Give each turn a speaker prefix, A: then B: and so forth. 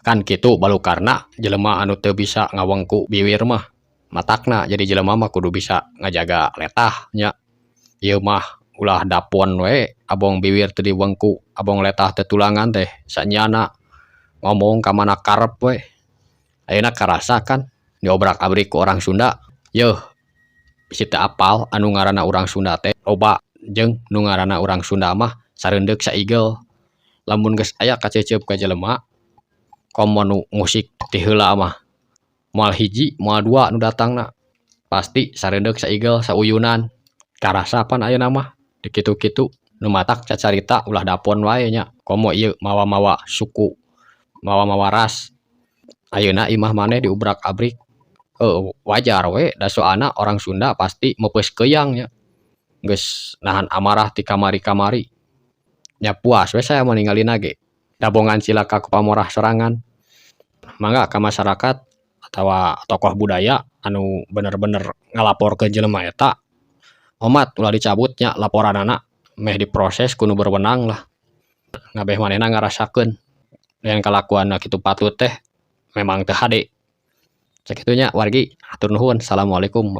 A: Kan kitu balukarna jelema anu teu bisa ngawengku biwir mah. Matakna jadi jelema mah kudu bisa ngajaga letah nya. Ieu mah ulah dapon we, abong biwir teu diwengku, abong letah teu tulangan teh sanyana ngomong ka mana karep we. Ayeuna karasa kan diobrak-abrik ku orang Sunda. Yeuh, bisi teu apal anu ngaranna urang Sunda teh loba jeung nu ngaranna urang Sunda mah sareundeuk saigel. Lamun geus aya kaceceup ka jelema, komo nu ngusik ti heula mah moal hiji moal dua nu datangna, pasti sareundeuk saigel sauyunan. Karasa pan ayeuna mah dikitu-kitu. Nu matak cacarita ulah dapon wae nya, komo ieu mawa-mawa suku, mawa-mawa ras. Ayeuna imah maneh diubrak-abrik, heuh, wajar we da soalna orang Sunda pasti meupeus keuyang nya, geus nahan amarah ti kamari-kamari. Nya puas we saya mah ningalina ge, dabongan cilaka ku pamorah sorangan. Mangga ka masyarakat atawa tokoh budaya anu bener-bener ngalaporkeun jelema eta, omat ulah dicabut nya laporanana, meh diproses ku nu berwenang lah. Ngabeh manehna ngarasakeun dengan kalakuanna kitu patut teh memang teu hade. Sakitu nya wargi, hatur nuhun. Assalamualaikum.